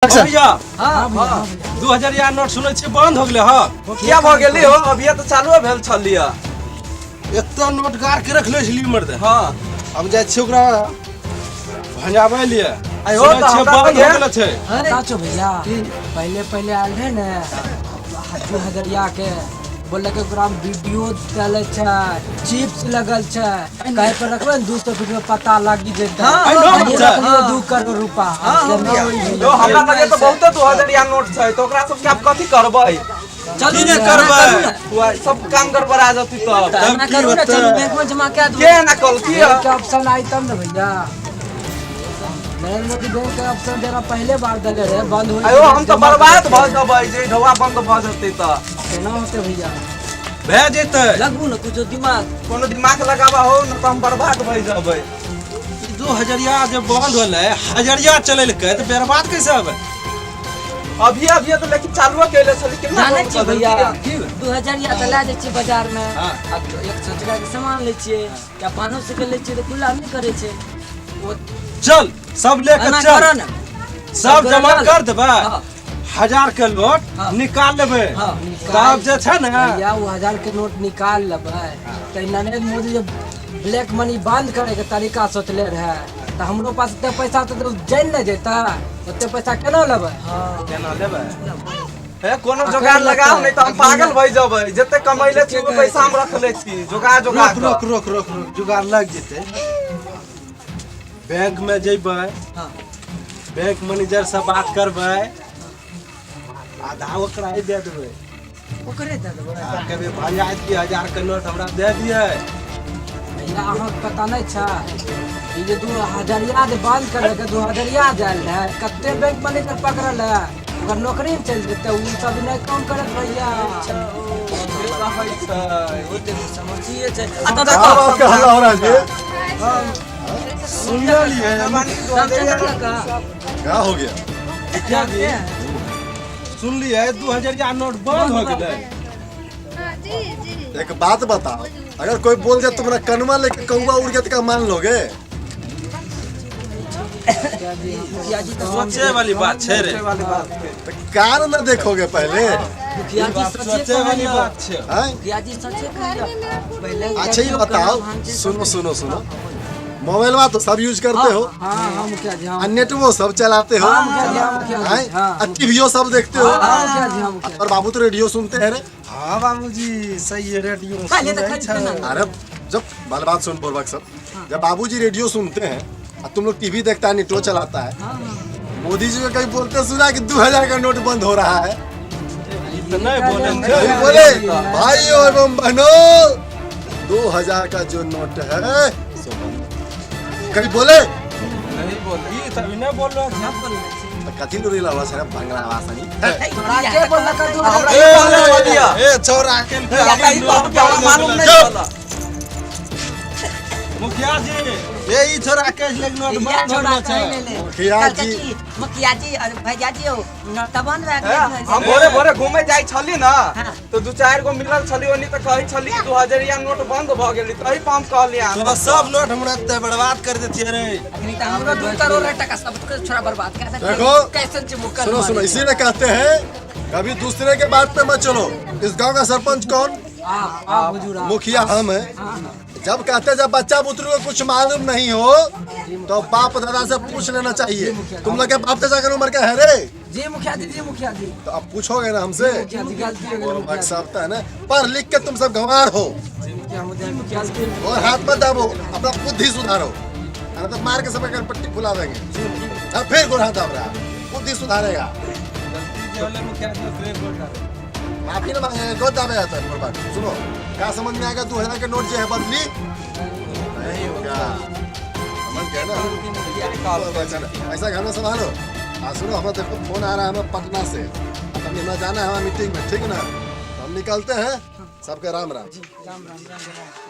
भैया। हाँ भैया। 2000 या नोट सुनै छियै बंद हो गेलै। हँ। किया भऽ गेली हो? अभी तऽ चालुए भेल छलियै। एते नोट गाड़ के रखले छली मर्द। हाँ। अब जाइ छियै ओकरा भंजाबै लिए। आइ हो सुनै तऽ छियै हमरा बंद तऽ हो गेल छै। पता छौ भैया, पहले पहले आयल रहे ने 2000 के, बोललकै ओकरा में वीडियो चलै छै, चिप्स लगल छै, कहीं पर रखबै ने 200 फीट में पता लागि जेतै। हाँ, हाँ, आ हाँ। रखलियै 2 करोड़ रुपा। केना होई भैया? यो हमरा लगे तऽ बहुते 2000 या नोट छै, तऽ ओकरा सबके आब कथी करबै? चलू ने करबै। उएह सब काम गड़बड़ा जेतै तब। तब की होतै? चलू बैंक में जमा कए के एना कहलकी? बैंक के ऑप्शन आई तब ने भैया। नरेंद्र मोदी बैंक के ऑप्शन देना पहले बार देले रहे, बंद होई। आयो, हम तऽ बर्बाद भऽ जेबै जे ढौआ बंद भऽ जेतै तऽ। केना होतै भैया? भए जेतै। लगबू ने कुछो दिमाग। कोनो दिमाग लगाबा हो न तऽ हम बर्बाद भऽ जेबै। ई 2000 जे बंद होलै, हजरिया चलेलकै तऽ बर्बाद कैसे होबै? अभी अभी तऽ लेकिन चालुए केले छली, केना जानै बंद छियै कऽ भैया? देलकै? 2000 तऽ लए जाइ छियै बाजार मे। हाँ। आ 100 टका के सामान लै छियै या 500 के लै छियै तऽ खुला नहि करै छै ओ। चल सब लेके एना चल। करऽ ने। सब जमा चल। कर देबै। हाँ। 1000 के नोट हाँ। निकाल लेबै। हाँ। तब जे छै ने भैया, वो 1000 के नोट निकाल लेबै तऽ नरेंद्र मोदी जे ब्लैक मनी बंद करे के तरीका सोचले रहे, तऽ हमरो पास एते पैसा तऽ जानि ने जेतै, ओते पैसा केना लेबै? केना लेबै हे? कोनो जोगाड़ लगाओ, नहीं तऽ हम पागल भऽ जेबै। जते कमैले छी ओ पैसा हम रखले छी जोगा जोगा। रोक रोक रोक रोक रोक, जुगाड़ लग जेतै। बैंक में जेबै। हाँ। बैंक मैनेजर से बात करबै, आधा ओकरा ही दे देबै। ओकरे दए देबै। आ कभी भंजा दिए, 1000 के नोट हमरा दे दिए। भैया, अहाँके पता नहि छै, ई जे 2000 जे बंद करलकै, 2000 जायल रहे, कते बैंक मैनेजर पकड़ल है, ओकर नौकरी ने चलि जेतै, ओ सब नहि काम करत भैया। समझिए छै आ तऽ क्या बात का हल्ला हो रहा है जी? सुनलिए? क्या हो गया? क्या जी, सुनलिए 2000 नोट बंद हो गेलै? जी जी। एक बात बताओ, अगर कोई बोल जाए तुम्हारा कनुआ लेके कौआ उड़ गया तो क्या मान लोगे? मुखिया जी तऽ सोचे वाली बात छै रे। वाली बात छै। तो कार न देखोगे पहले? मुखिया जी सचे सोचे वाली कहैया। बात छै। हैं? मुखिया जी सचे कहैया पहले। अच्छा ये बताओ, सुनो सुनो सुनो, मोबाइल तो सब यूज करते हो? हाँ हाँ मुखिया जी, हाँ। और नेटवो सब चलाते हो? हाँ मुखिया जी, हाँ मुखिया जी। हैं? हाँ। और टीवीओ सब देखते हो? हाँ मुखिया जी, हाँ मुखिया। और बाबू तो रेडियो सुनते हैं रे। हाँ बाबूजी, सही है, रेडियो पहले तो सुनै खरीद छै। के ना। अरे जब बाल बात सुन बोलबक सब, जब बाबूजी रेडियो सुनते हैं और तुम लोग टीवी देखता है, नेटो चलाता है, मोदी जी को कहीं बोलते सुना कि 2000 का नोट बंद हो रहा है? ई तऽ नहि बोलै छै। नहीं बोले। भाइयों एवं बहनों, 2000 का जो नोट है सो बंद, कहीं बोले? नहीं बोल, ई तऽ अभी नहि बोल रहल छै। तो कथी लुरी लगा सर बांग्ला भाषा नहीं? तोरा के बोललकै 2000? हमरा ए, ई कहले छलियै। ए छौड़ा के हमरा ई कहलकै, हमरा मालूम नहि चुप। छल। मुखिया जी, ए ई छोरा के लेके नोट बंद हो गेल छै। मुखिया जी। मुखिया जी और भैया जी हो, नोट तऽ बंद भए हे, गेल। हम भोरे भोरे घूमे जाइ छली ने हाँ। तऽ दू चारि गो मिलल छली ओनी, तऽ कहै छली कि 2000 नोट बंद भऽ गेलै, तही पर हम कहलियै अहाँ तोरा सब नोट हमरा एते बर्बाद कर देतियै रे। अखनी तऽ हमरो 2 करोड़ टका सब छोरा बर्बाद कर देलकै। देखो। कैसन छै मुकदमा? सुनो सुनो, इसीलिए कहते हैं कभी दूसरे के बात पे मत चलो। इस गांव का सरपंच कौन? हाँ हाँ हुजूर, हाँ। मुखिया हम है। जब कहते हैं, जब बच्चा बुतरू को कुछ मालूम नहीं हो तो बाप दादा से पूछ लेना चाहिए। तुम लोग के बाप चाचा के उम्र का है रे? जी मुखिया जी, जी मुखिया जी। तो अब पूछोगे ना हमसे? मुखिया जी, गलती हो गेलै। और मुखिया जी। साहब तो है ना, पढ़ लिख के तुम सब गंवार हो। मुखिया मुखिया मुखिया जी। और हाथ मत दाबो, अपना बुद्धि सुधारो, अरे तो मार के सब पट्टी फुला देंगे। अब फिर गोर हाथ दाब रहा, बुद्धि सुधारेगा? गलती जे होलै मुखिया जी, ओकरे गोड़ दाबे। माफी ना मांगेंगे, गोद दाबे आता है बात। सुनो, क्या समझ में आएगा? 2000 के नोट जो है बदली नहीं होगा, समझ गए ना? ऐसा घर में संभालो। हाँ सुनो, हमें देखो फोन आ रहा है हमें पटना से, अब हमें जाना है हमारा मीटिंग में, ठीक है ना? तो हम निकलते हैं। सबके राम राम। राम राम, राम राम।